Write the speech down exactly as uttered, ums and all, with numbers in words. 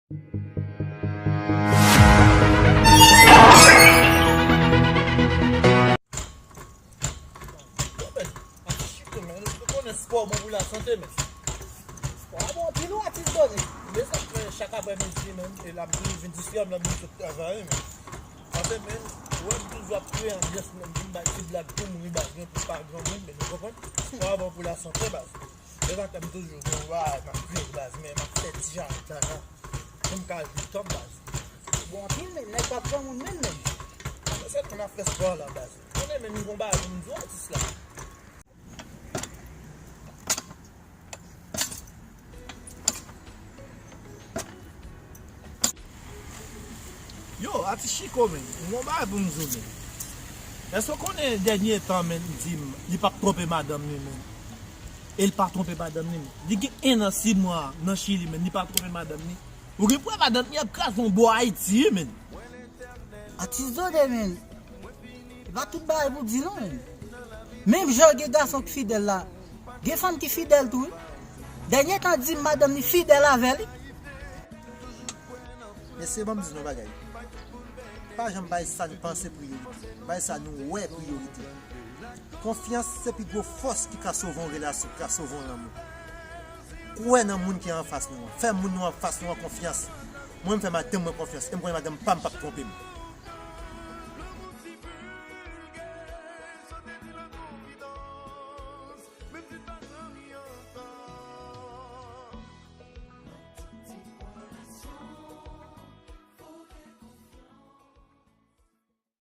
Yo, men, atis Chiko, men, nou konnen spò bon pou lasante, men. Spò a bon anpil, wi, atis Doni. Men sa k fè chak aprèmidi, men, e la m toujou vin distrè m, la m vin sot travay, men. Paske, men, ou wè m toujou ap kreye anbyans, men, m vin bay ti blag pou m ri, baz, men, pou pa granmoun, men, nou konprann? Spò a bon pou lasante, baz. E pa m toujou gen yon bagay m ap viv, baz, men m ap fè ti jarèt la, la. Pou m ka jwi tan m, baz. Bon, anpil menm, nèg pa pran moun menm, menm. Mwen sèlman ap fè spò la, baz. Konnen menm yon bagay pou m di w, atis la. Yo, atis Chiko, men, yon bagay pou m di w, men. Èske w konnen dènye tan, men, m di m, li p ap twonpe madanm li, men? E l pa twonpe madanm li, men. Li gen en an, sis mwa nan Chili, men, li pa twonpe madanm li. Ou gen prèv madanm li ap kraze yon bò Ayiti, wi, men. Atis Doni, men. E pa tout bagay pou di non, men. Menm jan gen gason k fidèl la, gen fanm ki fidèl tou, wi. Dènye tan di m madanm li fidèl avè li. Mesye, ban m di nou bagay. Pa janm bay sa n panse priyorite. Bay sa nou wè priyorite. Konfyans se pi gwo fòs ki ka sove yon relasyon, ki ka sove yon lanmou. Kwè nan moun ki anfas nou an. Fè moun nou anfas nou an konfyans. Mwen, m fè madanm mwen konfyans. E m konnen madanm pa m p ap twonpe m.